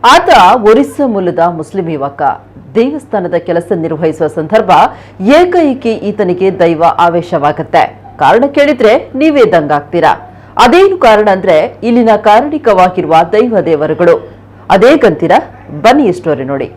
ಆತ ಒರಿಸ್ಸಾ ಮೂಲದ ಮುಸ್ಲಿಂ ಯುವಕ. ದೇವಸ್ಥಾನದ ಕೆಲಸ ನಿರ್ವಹಿಸುವ ಸಂದರ್ಭ ಏಕಾಏಕಿ ಈತನಿಗೆ ದೈವ ಆವೇಶವಾಗುತ್ತೆ. ಕಾರಣ ಕೇಳಿದ್ರೆ ನೀವೇ ದಂಗಾಗ್ತೀರಾ. ಅದೇನು ಕಾರಣ ಅಂದ್ರೆ ಇಲ್ಲಿನ ಕಾರಣಿಕವಾಗಿರುವ ದೈವ ದೇವರುಗಳು. ಅದೇ ಗಂತೀರಾ? ಬನ್ನಿ ಈ ಸ್ಟೋರಿ ನೋಡಿ.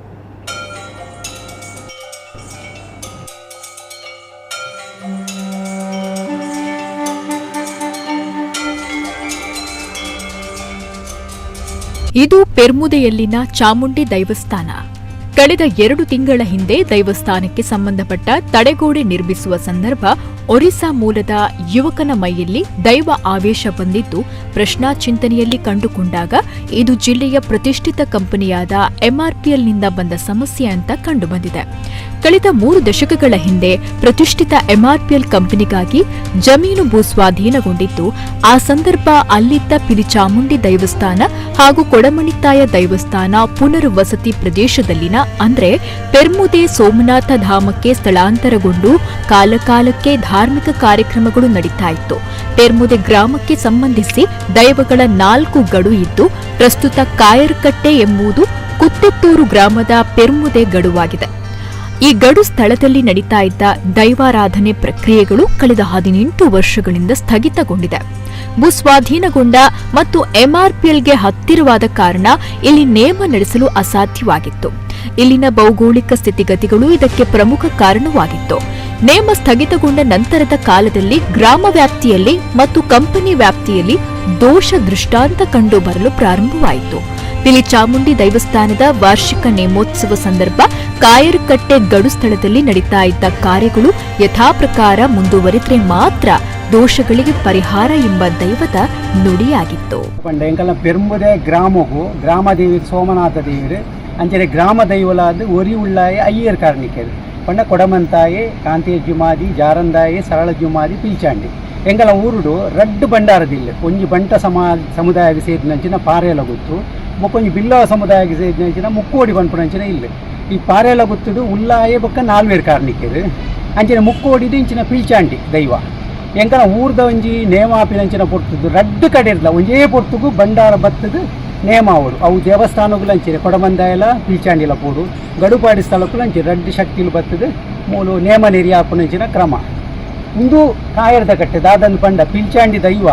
ಇದು ಪೆರ್ಮುದೆಯಲ್ಲಿನ ಚಾಮುಂಡಿ ದೈವಸ್ಥಾನ. ಕಳೆದ 2 ತಿಂಗಳ ಹಿಂದೆ ದೈವಸ್ಥಾನಕ್ಕೆ ಸಂಬಂಧಪಟ್ಟ ತಡೆಗೋಡೆ ನಿರ್ಮಿಸುವ ಸಂದರ್ಭ ಒರಿಸ್ಸಾ ಮೂಲದ ಯುವಕನ ಮೈಯಲ್ಲಿ ದೈವ ಆವೇಶ ಬಂದಿದ್ದು ಪ್ರಶ್ನಾ ಚಿಂತನೆಯಲ್ಲಿ ಕಂಡುಕೊಂಡಾಗ ಇದು ಜಿಲ್ಲೆಯ ಪ್ರತಿಷ್ಠಿತ ಕಂಪನಿಯಾದ ಎಂಆರ್ಪಿಎಲ್ನಿಂದ ಬಂದ ಸಮಸ್ಯೆ ಅಂತ ಕಂಡುಬಂದಿದೆ. ಕಳೆದ 3 ದಶಕಗಳ ಹಿಂದೆ ಪ್ರತಿಷ್ಠಿತ ಎಂಆರ್ಪಿಎಲ್ ಕಂಪನಿಗಾಗಿ ಜಮೀನು ಭೂಸ್ವಾಧೀನಗೊಂಡಿದ್ದು, ಆ ಸಂದರ್ಭ ಅಲ್ಲಿದ್ದ ಪಿಲಿಚಾಮುಂಡಿ ದೈವಸ್ಥಾನ ಹಾಗೂ ಕೊಡಮಣಿತ್ತಾಯ ದೈವಸ್ಥಾನ ಪುನರ್ವಸತಿ ಪ್ರದೇಶದಲ್ಲಿನ ಅಂದ್ರೆ ಪೆರ್ಮುದೆ ಸೋಮನಾಥ ಧಾಮಕ್ಕೆ ಸ್ಥಳಾಂತರಗೊಂಡು ಕಾಲಕಾಲಕ್ಕೆ ಧಾರ್ಮಿಕ ಕಾರ್ಯಕ್ರಮಗಳು ನಡೀತಾ ಇತ್ತು. ಪೆರ್ಮುದೆ ಗ್ರಾಮಕ್ಕೆ ಸಂಬಂಧಿಸಿ ದೈವಗಳ 4 ಗಡು ಇದ್ದು, ಪ್ರಸ್ತುತ ಕಾಯರ್ಕಟ್ಟೆ ಎಂಬುದು ಕುತ್ತೆತ್ತೂರು ಗ್ರಾಮದ ಪೆರ್ಮುದೆ ಗಡುವಾಗಿದೆ. ಈ ಗಡು ಸ್ಥಳದಲ್ಲಿ ನಡೀತಾ ಇದ್ದ ದೈವಾರಾಧನೆ ಪ್ರಕ್ರಿಯೆಗಳು ಕಳೆದ 18 ವರ್ಷಗಳಿಂದ ಸ್ಥಗಿತಗೊಂಡಿದೆ. ಭೂಸ್ವಾಧೀನಗೊಂಡ ಮತ್ತು ಎಂಆರ್ಪಿಎಲ್ಗೆ ಹತ್ತಿರವಾದ ಕಾರಣ ಇಲ್ಲಿ ನೇಮ ನಡೆಸಲು ಅಸಾಧ್ಯವಾಗಿತ್ತು. ಇಲ್ಲಿನ ಭೌಗೋಳಿಕ ಸ್ಥಿತಿಗತಿಗಳು ಇದಕ್ಕೆ ಪ್ರಮುಖ ಕಾರಣವಾಗಿತ್ತು. ನೇಮ ಸ್ಥಗಿತಗೊಂಡ ನಂತರದ ಕಾಲದಲ್ಲಿ ಗ್ರಾಮ ವ್ಯಾಪ್ತಿಯಲ್ಲಿ ಮತ್ತು ಕಂಪನಿ ವ್ಯಾಪ್ತಿಯಲ್ಲಿ ದೋಷ ದೃಷ್ಟಾಂತ ಕಂಡು ಬರಲು ಪ್ರಾರಂಭವಾಯಿತು. ಪಿಲಿಚಾಮುಂಡಿ ದೈವಸ್ಥಾನದ ವಾರ್ಷಿಕ ನೇಮೋತ್ಸವ ಸಂದರ್ಭ ಕಾಯರ್ಕಟ್ಟೆ ಗಡು ಸ್ಥಳದಲ್ಲಿ ನಡೀತಾ ಇದ್ದ ಕಾರ್ಯಗಳು ಯಥಾಪ್ರಕಾರ ಮುಂದುವರಿದರೆ ಮಾತ್ರ ದೋಷಗಳಿಗೆ ಪರಿಹಾರ ಎಂಬ ದೈವದ ನುಡಿಯಾಗಿತ್ತು. ಪಂಡ ಎಂಕಲ್ನ ಪೆರ್ಮುದೆ ಗ್ರಾಮಗು ಗ್ರಾಮದೇವಿ ಸೋಮನಾಥ ದೇವರು ಅಂಚನೆ ಗ್ರಾಮ ದೈವಲಾದ ಒರಿ ಉಳ್ಳಾಯ ಅಯ್ಯರ್ ಕಾರ್ಣಿಕೆರು ಪಂಡ ಕೊಡಮಂತಾಯಿ, ಕಾಂತಿಯ ಜುಮಾದಿ, ಜಾರಂದಾಯಿ, ಸರಳ ಜುಮಾದಿ, ಪಿಲ್ಚಾಂಡಿ. ಎಂಕಲ ಊರುಡು ರಡ್ಡು ಬಂಡಾರದಿಲ್ಲ. ಒಂಜಿ ಬಂಟ ಸಮುದಾಯಕ್ಕೆ ಸೇರಿನಂಚಿನ ಪಾರೆಲ ಗೊತ್ತು, ಬೊಕ್ಕೊಂಜಿ ಬಿಲ್ಲವ ಸಮುದಾಯಕ್ಕೆ ಸೇರಿನಂಚಿನ ಮುಕ್ಕೋಡಿ ಪನ್ಪುನಂಚಿನ ಇಲ್ಲ. ಈ ಪಾರೆಲ ಗೊತ್ತುಡು ಉಲ್ಲಾಯ ಬೊಕ್ಕ ನಾಲ್ವೇರು ಕಾರ್ಣಿಕೆರು, ಅಂಚಿನ ಮುಕ್ಕೋಡಿದು ಇಂಚಿನ ಪಿಲ್ಚಾಂಡಿ ದೈವ. ಎಂಕನ ಊರ್ದ ಒಂಜಿ ನೇಮಾಪಿನಂಚಿನ ಪೊರ್ತುದು ರಡ್ಡು ಕಡೆ ಇರ್ಲ ಒಂಜೇ ಪೊರ್ತುಗು ಬಂಡಾರ ಬತ್ತದು ನೇಮಾವಡು. ಅವು ದೇವಸ್ಥಾನಗಳು ಅಂಚಿನ ಕೊಡಮಂದಾಯಲ ಪಿಲ್ಚಾಂಡಿಲ ಪೋಡು, ಗಡುಪಾಡಿ ಸ್ಥಳಕ್ಕೂ ಅಂಚೆ ರಡ್ಡು ಶಕ್ತಿಲು ಬತ್ತದು ಮೂಲು ನೇಮ ನೆರಿಯಾಪುನಂಚಿನ ಕ್ರಮ. ಇಂದು ಕಾಯರ್ದ ಕಟ್ಟೆ ದಾದಂದು ಪಂಡ ಪಿಲ್ಚಾಂಡಿ ದೈವ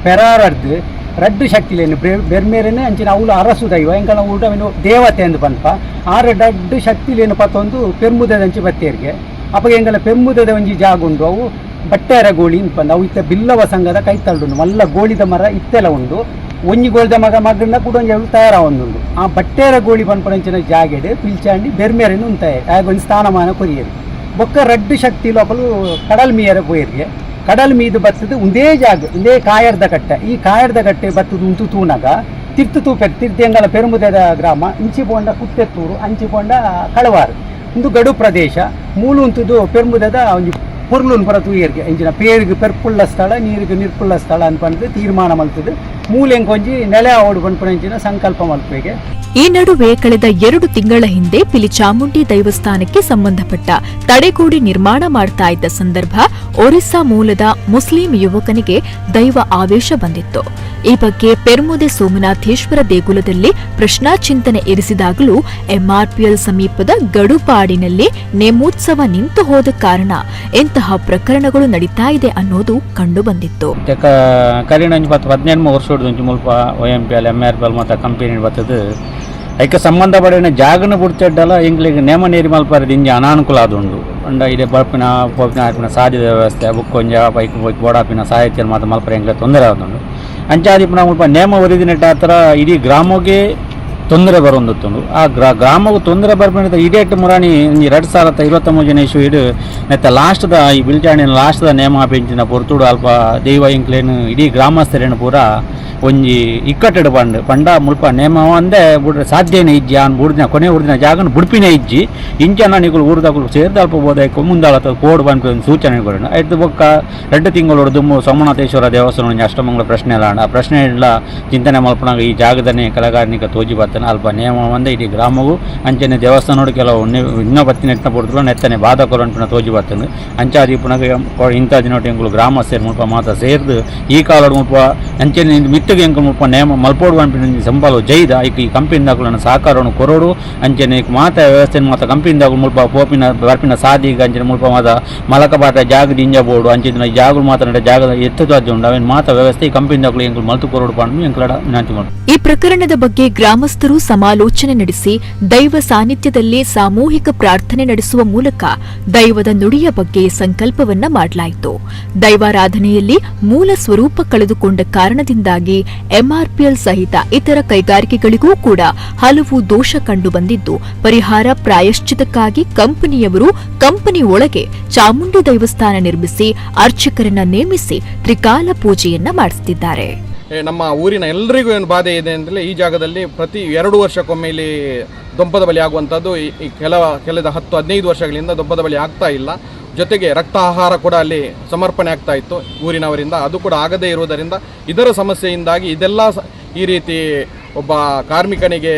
ಪೆರಾರರ್ದು ರಡ್ಡು ಶಕ್ತಿಲೇನು ಬೆರ್ಮೇರನೆ ಅಂಚಿನ ಅವಳು ಅರಸು ದೈವ. ಎಂಕಲ ಊಟವೇನು ದೇವತೆ ಅಂದು ಪನ್ಪ ಆರು ರಡ್ಡು ಶಕ್ತಿಲೇನು ಪತ್ತೊಂದು ಪೆರ್ಮುದದಂಚಿ ಬತ್ತೇರಿಗೆ. ಅಪ್ಪಗೆ ಎಂಕಲ ಪೆರ್ಮುದದ ಒಂಜಿ ಜಾಗ ಉಂಡು, ಅವು ಬಟ್ಟೆರ ಗೋಳಿ ಪಂದ. ಅವು ಇತ್ತ ಬಿಲ್ಲವ ಸಂಘದ ಕೈತಲ್ಡುಂಡು. ಮಲ್ಲ ಗೋಳಿದ ಮರ ಇತ್ತೆಲ ಉಂಡು. ಒಂಜಿ ಗೋಳಿದ ಮಗ ಮಗನ ಕೂಡ ಒಂಜಿ ಅವು ತಯಾರಾವೊಂದುಂಡು. ಆ ಬಟ್ಟೆರ ಗೋಳಿ ಪನ್ಪನಂಚಿನ ಜಾಗೆಡ್ ಪಿಲ್ಚಾಂಡಿ ಬೆರ್ಮೇರನ್ನು ಉಂತಾಯ ಆಗ ಒಂಜಿ ಸ್ಥಾನಮಾನ ಕೊರಿಯರು. ಬೊಕ್ಕ ರಡ್ಡು ಶಕ್ತಿ ಲೋಕಲು ಕಡಲ್ ಮೀಯರ ಪೋಯರ್ಗೆ. ಕಡಲ್ ಮೀದು ಬತ್ತದು ಒಂದೇ ಜಾಗ, ಒಂದೇ ಕಾಯರ್ದ ಕಟ್ಟೆ. ಈ ಕಾಯರ್ದ ಕಟ್ಟೆ ಬತ್ತದು ಉಂತು ತೂನಗ ತಿರ್ತು ತೂಪೆರ್ ತಿರ್ತು ಎಂಗಲ ಪೆರುಮುದೆದ ಗ್ರಾಮ, ಇಂಚಿ ಪೋಂಡ ಕುತ್ತೆತ್ತೂರು, ಅಂಚಿ ಪೋಂಡ ಕಳವಾರು. ಇಂದು ಗಡು ಪ್ರದೇಶ. ಮೂಲು ಉಂತುದು ಪೆರ್ಮುದೆದ ಒಂಜಿ ಪೊರ್ಲುನ್ ಪರ ತೂಯರ್ಗೆ. ಇಂಚಿನ ಪೇರಿಗೆ ಪೆರ್ಪುಳ್ಳ ಸ್ಥಳ, ನೀರಿಗೆ ನಿರ್ಪುಳ್ಳ ಸ್ಥಳ ಅನ್ಪಂದು ತೀರ್ಮಾನ ಮಲ್ತದು ಮೂಲೆಂಕ್ ಒಂಜಿ ನೆಲೆ ಆವಡು ಪನ್ಪುನಂಚಿನ ಸಂಕಲ್ಪ ಮಲ್ಪುವೆಗೆ. ಈ ನಡುವೆ ಕಳೆದ 2 ತಿಂಗಳ ಹಿಂದೆ ಪಿಲಿಚಾಮುಂಡಿ ದೈವಸ್ಥಾನಕ್ಕೆ ಸಂಬಂಧಪಟ್ಟ ತಡೆಗೋಡೆ ನಿರ್ಮಾಣ ಮಾಡ್ತಾ ಇದ್ದ ಸಂದರ್ಭ ಒರಿಸ್ಸಾ ಮೂಲದ ಮುಸ್ಲಿಂ ಯುವಕನಿಗೆ ದೈವ ಆವೇಶ ಬಂದಿತ್ತು. ಈ ಬಗ್ಗೆ ಪೆರ್ಮುದೆ ಸೋಮನಾಥೇಶ್ವರ ದೇಗುಲದಲ್ಲಿ ಪ್ರಶ್ನಾಚಿಂತನೆ ಇರಿಸಿದಾಗಲೂ ಎಂಆರ್ಪಿಎಲ್ ಸಮೀಪದ ಗಡುಪಾಡಿನಲ್ಲಿ ನೇಮೋತ್ಸವ ನಿಂತು ಹೋದ ಕಾರಣ ಇಂತಹ ಪ್ರಕರಣಗಳು ನಡೀತಾ ಇದೆ ಅನ್ನೋದು ಕಂಡುಬಂದಿತ್ತು. ಕರಿನ ಒಂಜಿ 10 15 ವರ್ಷ ಒಂಜಿ ಮುಲ್ಪ O M P L, M R P L ಮತ್ತು ಕಂಪನಿ ಬರ್ತದೆ. ಐಕೆ ಸಂಬಂಧಪಡಿನ ಜಾಗನ ಬುಡ್ತೆಡ್ಡಲ ಎಂಕ್ಲೆಗ್ ನೇಮ ನೀರಿ ಮಲ್ಪರೆ ದಿಂಜ ಅನಾನುಕೂಲ ಆದುಂಡು. ಪಂಡ ಇಡೆ ಬರ್ಪಿನ ಪೋಪಿನ ಆಪಿನ ಸಾಧ್ಯದ ವ್ಯವಸ್ಥೆ, ಬೊಕ್ಕ ಒಂಜಿ ಬೈಕ್ ಬೈಕ್ ಬೋಡಾಪಿನ ಸಾಹಿತ್ಯ ಮಾತ ಮಲ್ಪರೆ ಎಂಕ್ಲೆ ತೊಂದರೆ ಆದುಂಡು. ಅಂಚಾದಿಪ್ಪುನ ಮುಲ್ಪ ನೇಮ ಒರಿದಿನೆಟ್ಟ ಆತರ ಇಡೀ ಗ್ರಾಮಕ್ಕೆ ತೊಂದರೆ ಬರೊಂದುತ್ತುಂಡು. ಆ ಗ್ರಾಮಕ್ಕೆ ತೊಂದರೆ ಬರ್ಪಿನ ಇಡೇಟ್ ಮುರಾಣಿ ಒಂಜಿ 2023ನೇ ಇಸ್ವಿ ಇಡು ನೆತ್ತ ಲಾಸ್ಟ್ದ ಈ ಬಿಲ್ಚಾಣಿನ ಲಾಸ್ಟ್ದ ನೇಮ ಪೆಂಚಿನ ಪೊರ್ತುಡು ಅಲ್ಪ ದೈವ ಇಂಕ್ಲೇನು ಇಡೀ ಗ್ರಾಮಸ್ಥರೇನು ಪೂರ ಒಂಜಿ ಇಕ್ಕಟ್ಟೆಡು ಪಂಡ್ ಪಂಡ ಮುಲ್ಪ ನೇಮ ಅಂದೆ ಬುಡ್ರೆ ಸಾಧ್ಯನೇ ಇಜ್ಜಿ, ಆನ್ ಬುಡ್ದಿನ ಕೊನೆ ಉಡ್ದಿನ ಜಾಗನ ಬುಡ್ಪಿನೇ ಇಜ್ಜಿ. ಇಂಚನ ನಿಕುಲು ಊರುದಕುಲು ಸೇರ್ದ ಅಲ್ಪ ಬೋದಾಯ್ಕೊ ಮುಂದಾಳತ ಕೋಡ್ ಪನ್ಪಿ ಒಂದು ಸೂಚನೆ ಕೊರಣ ಐದು. ಬೊಕ್ಕ 2 ತಿಂಗಳು ದುಮ್ಮು ಸೋಮನಾಥೇಶ್ವರ ದೇವಸ್ಥಾನ ಒಂಜಿ ಅಷ್ಟಮಂಗಲ ಪ್ರಶ್ನೆ ಅಲ್ಲ. ಆ ಪ್ರಶ್ನೆ ಎಲ್ಲ ಚಿಂತನೆ ಮಲ್ಪನಾಗ ಈ ಜಾಗದನೆ ಕಲೆಗಾರನಿಕ ತೋಜಿ ಬರ್ತದೆ. ಬತ್ತಿನ ಅಲ್ಪ ನೇಮ ಒಂದೇ ಇಡೀ ಗ್ರಾಮವು ಅಂಚನೆ ದೇವಸ್ಥಾನೋಡು ಕೆಲವು ಇನ್ನೂ ಬತ್ತಿನ ನೆಟ್ಟಿನ ಪೊರ್ತುಲು ನೆತ್ತನೆ ಬಾಧಕರು ಅನ್ಪಿನ ತೋಜಿ ಬತ್ತಂದು ಅಂಚಾದಿ ಪುನಗ ಇಂಥ ದಿನೋಟು ಎಂಕುಲು ಗ್ರಾಮ ಸೇರ್ ಮುಲ್ಪ ಮಾತ ಸೇರ್ದು ಈ ಕಾಲಡು ಮುಲ್ಪ ಅಂಚನೆ ಮಿತ್ತಗೆ ಎಂಕುಲು ಮುಲ್ಪ ನೇಮ ಮಲ್ಪೋಡು ಅನ್ಪಿನ ಸಂಬಾಲು ಜೈದ ಐಕ್ ಈ ಕಂಪನಿದಾಕುಲನ ಸಹಕಾರವನ್ನು ಕೊರೋಡು ಅಂಚನೆ ಮಾತ ವ್ಯವಸ್ಥೆ ಮಾತ ಕಂಪನಿದಾಕುಲು ಮುಲ್ಪ ಪೋಪಿನ ಬರ್ಪಿನ ಸಾದಿಗ ಅಂಚನೆ ಮುಲ್ಪ ಮಾತ ಮಲಕಬಾಟ ಜಾಗ ದಿಂಜ ಬೋಡು ಅಂಚಿನ ಜಾಗಲು ಮಾತ ಜಾಗದ ಎತ್ತದು ಉಂಡು ಅವೇನು ಮಾತ ವ್ಯವಸ್ಥೆ ಈ ಕಂಪನಿದಾಕುಲು ಎಂಕುಲು ಮಲ್ತು ಕೊರೋಡು ಪಂಡು ಎಂಕುಲಡ ವಿನಂತಿ ಮಾಡ್ತು. ಈ ಪ್ರಕರಣದ ಬಗ್ಗೆ ಗ್ರಾಮಸ್ಥರು ಸಮಾಲೋಚನೆ ನಡೆಸಿ ದೈವ ಸಾನ್ನಿಧ್ಯದಲ್ಲಿ ಸಾಮೂಹಿಕ ಪ್ರಾರ್ಥನೆ ನಡೆಸುವ ಮೂಲಕ ದೈವದ ನುಡಿಯ ಬಗ್ಗೆ ಸಂಕಲ್ಪವನ್ನ ಮಾಡಲಾಯಿತು. ದೈವಾರಾಧನೆಯಲ್ಲಿ ಮೂಲ ಸ್ವರೂಪ ಕಳೆದುಕೊಂಡ ಕಾರಣದಿಂದಾಗಿ ಎಂಆರ್ಪಿಎಲ್ ಸಹಿತ ಇತರ ಕೈಗಾರಿಕೆಗಳಿಗೂ ಕೂಡ ಹಲವು ದೋಷ ಕಂಡುಬಂದಿದ್ದು, ಪರಿಹಾರ ಪ್ರಾಯಶ್ಚಿತಕ್ಕಾಗಿ ಕಂಪನಿಯವರು ಕಂಪನಿ ಒಳಗೆ ಚಾಮುಂಡಿ ದೇವಸ್ಥಾನ ನಿರ್ಮಿಸಿ ಅರ್ಚಕರನ್ನ ನೇಮಿಸಿ ತ್ರಿಕಾಲ ಪೂಜೆಯನ್ನ ಮಾಡಿಸುತ್ತಿದ್ದಾರೆ. ನಮ್ಮ ಊರಿನ ಎಲ್ಲರಿಗೂ ಏನು ಬಾಧೆ ಇದೆ ಅಂದರೆ, ಈ ಜಾಗದಲ್ಲಿ ಪ್ರತಿ 2 ವರ್ಷಕ್ಕೊಮ್ಮೆ ಇಲ್ಲಿ ದೊಂಪದ ಬಲಿ ಆಗುವಂಥದ್ದು. ಈ ಈ ಕಳೆದ 10-15 ವರ್ಷಗಳಿಂದ ದೊಂಪದ ಬಲಿ ಆಗ್ತಾ ಇಲ್ಲ. ಜೊತೆಗೆ ರಕ್ತ ಆಹಾರ ಕೂಡ ಅಲ್ಲಿ ಸಮರ್ಪಣೆ ಆಗ್ತಾ ಇತ್ತು ಊರಿನವರಿಂದ. ಅದು ಕೂಡ ಆಗದೇ ಇರುವುದರಿಂದ, ಇದರ ಸಮಸ್ಯೆಯಿಂದಾಗಿ ಇದೆಲ್ಲ ಈ ರೀತಿ ಒಬ್ಬ ಕಾರ್ಮಿಕನಿಗೆ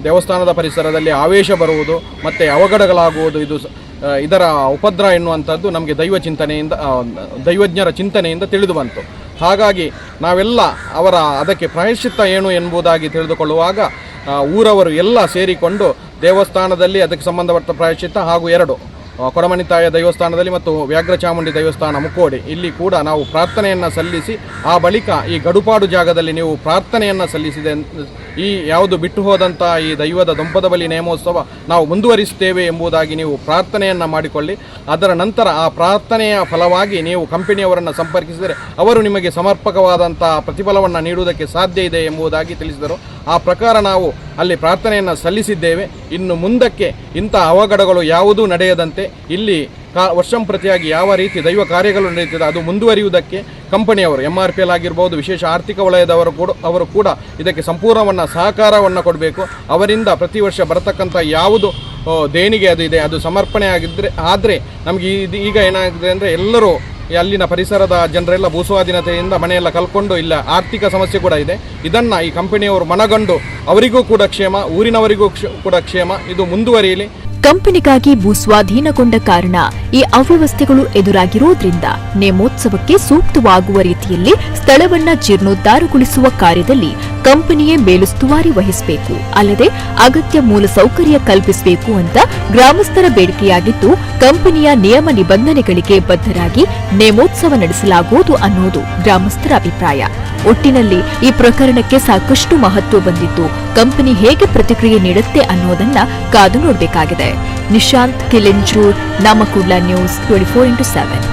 ದೇವಸ್ಥಾನದ ಪರಿಸರದಲ್ಲಿ ಆವೇಶ ಬರುವುದು ಮತ್ತು ಅವಘಡಗಳಾಗುವುದು, ಇದು ಇದರ ಉಪದ್ರ ಎನ್ನುವಂಥದ್ದು ನಮಗೆ ದೈವ ಚಿಂತನೆಯಿಂದ, ದೈವಜ್ಞರ ಚಿಂತನೆಯಿಂದ ತಿಳಿದು ಬಂತು. ಹಾಗಾಗಿ ನಾವೆಲ್ಲ ಅವರ ಅದಕ್ಕೆ ಪ್ರಾಯಶ್ಚಿತ್ತ ಏನು ಎಂಬುದಾಗಿ ತಿಳಿದುಕೊಳ್ಳುವಾಗ, ಊರವರು ಎಲ್ಲ ಸೇರಿಕೊಂಡು ದೇವಸ್ಥಾನದಲ್ಲಿ ಅದಕ್ಕೆ ಸಂಬಂಧಪಟ್ಟ ಪ್ರಾಯಶ್ಚಿತ್ತ ಹಾಗೂ ಎರಡು ಕೊಡಮಣಿತಾಯ ದೇವಸ್ಥಾನದಲ್ಲಿ ಮತ್ತು ವ್ಯಾಘ್ರಚಾಮುಂಡಿ ದೇವಸ್ಥಾನ ಮುಕ್ಕೋಡಿ ಇಲ್ಲಿ ಕೂಡ ನಾವು ಪ್ರಾರ್ಥನೆಯನ್ನು ಸಲ್ಲಿಸಿ, ಆ ಬಳಿಕ ಈ ಗಡುಪಾಡು ಜಾಗದಲ್ಲಿ ನೀವು ಪ್ರಾರ್ಥನೆಯನ್ನು ಸಲ್ಲಿಸಿದೆ, ಈ ಯಾವುದು ಬಿಟ್ಟು ಹೋದಂಥ ಈ ದೈವದ ದೊಂಪದ ಬಲಿ ನೇಮೋತ್ಸವ ನಾವು ಮುಂದುವರಿಸುತ್ತೇವೆ ಎಂಬುದಾಗಿ ನೀವು ಪ್ರಾರ್ಥನೆಯನ್ನು ಮಾಡಿಕೊಳ್ಳಿ. ಅದರ ನಂತರ ಆ ಪ್ರಾರ್ಥನೆಯ ಫಲವಾಗಿ ನೀವು ಕಂಪನಿಯವರನ್ನು ಸಂಪರ್ಕಿಸಿದರೆ ಅವರು ನಿಮಗೆ ಸಮರ್ಪಕವಾದಂಥ ಪ್ರತಿಫಲವನ್ನು ನೀಡುವುದಕ್ಕೆ ಸಾಧ್ಯ ಇದೆ ಎಂಬುದಾಗಿ ತಿಳಿಸಿದರು. ಆ ಪ್ರಕಾರ ನಾವು ಅಲ್ಲಿ ಪ್ರಾರ್ಥನೆಯನ್ನು ಸಲ್ಲಿಸಿದ್ದೇವೆ. ಇನ್ನು ಮುಂದಕ್ಕೆ ಇಂಥ ಅವಘಡಗಳು ಯಾವುದೂ ನಡೆಯದಂತೆ, ಇಲ್ಲಿ ವರ್ಷಂಪ್ರತಿಯಾಗಿ ಯಾವ ರೀತಿ ದೈವ ಕಾರ್ಯಗಳು ನಡೆಯುತ್ತಿದೆ ಅದು ಮುಂದುವರಿಯುವುದಕ್ಕೆ ಕಂಪನಿಯವರು, ಎಂಆರ್ಪಿಎಲ್ ಆಗಿರ್ಬೋದು, ವಿಶೇಷ ಆರ್ಥಿಕ ವಲಯದವರು ಕೂಡ, ಅವರು ಕೂಡ ಇದಕ್ಕೆ ಸಂಪೂರ್ಣವನ್ನು ಸಹಕಾರವನ್ನು ಕೊಡಬೇಕು. ಅವರಿಂದ ಪ್ರತಿ ವರ್ಷ ಬರತಕ್ಕಂಥ ಯಾವುದು ದೇಣಿಗೆ ಅದು ಇದೆ, ಅದು ಸಮರ್ಪಣೆ ಆಗಿದ್ದರೆ ಆದರೆ ನಮಗೆ ಇದು ಈಗ ಏನಾಗಿದೆ ಅಂದರೆ, ಎಲ್ಲರೂ ಈ ಅಲ್ಲಿನ ಪರಿಸರದ ಜನರೆಲ್ಲ ಭೂಸ್ವಾಧೀನತೆಯಿಂದ ಮನೆಯೆಲ್ಲ ಕಳ್ಕೊಂಡು ಇಲ್ಲ ಆರ್ಥಿಕ ಸಮಸ್ಯೆ ಕೂಡ ಇದೆ. ಇದನ್ನು ಈ ಕಂಪನಿಯವರು ಮನಗಂಡು ಅವರಿಗೂ ಕೂಡ ಕ್ಷೇಮ, ಊರಿನವರಿಗೂ ಕೂಡ ಕ್ಷೇಮ, ಇದು ಮುಂದುವರಿಯಲಿ. ಕಂಪನಿಗಾಗಿ ಭೂಸ್ವಾಧೀನಗೊಂಡ ಕಾರಣ ಈ ಅವ್ಯವಸ್ಥೆಗಳು ಎದುರಾಗಿರುವುದರಿಂದ ನೇಮೋತ್ಸವಕ್ಕೆ ಸೂಕ್ತವಾಗುವ ರೀತಿಯಲ್ಲಿ ಸ್ಥಳವನ್ನ ಜೀರ್ಣೋದ್ಧಾರಗೊಳಿಸುವ ಕಾರ್ಯದಲ್ಲಿ ಕಂಪನಿಯೇ ಮೇಲುಸ್ತುವಾರಿ ವಹಿಸಬೇಕು, ಅಲ್ಲದೆ ಅಗತ್ಯ ಮೂಲಸೌಕರ್ಯ ಕಲ್ಪಿಸಬೇಕು ಅಂತ ಗ್ರಾಮಸ್ಥರ ಬೇಡಿಕೆಯಾಗಿದ್ದು, ಕಂಪನಿಯ ನಿಯಮ ನಿಬಂಧನೆಗಳಿಗೆ ಬದ್ಧರಾಗಿ ನೇಮೋತ್ಸವ ನಡೆಸಲಾಗುವುದು ಅನ್ನೋದು ಗ್ರಾಮಸ್ಥರ ಅಭಿಪ್ರಾಯ. ಒಟ್ಟಿನಲ್ಲಿ ಈ ಪ್ರಕರಣಕ್ಕೆ ಸಾಕಷ್ಟು ಮಹತ್ವ ಬಂದಿದ್ದು, ಕಂಪನಿ ಹೇಗೆ ಪ್ರತಿಕ್ರಿಯೆ ನೀಡುತ್ತೆ ಅನ್ನೋದನ್ನ ಕಾದು ನೋಡಬೇಕಾಗಿದೆ. ನಿಶಾಂತ್ ಕಿಲೆಂಜೂರ್, ನಮ್ಮ ಕುಡ್ಲ, ನ್ಯೂಸ್ 24x7.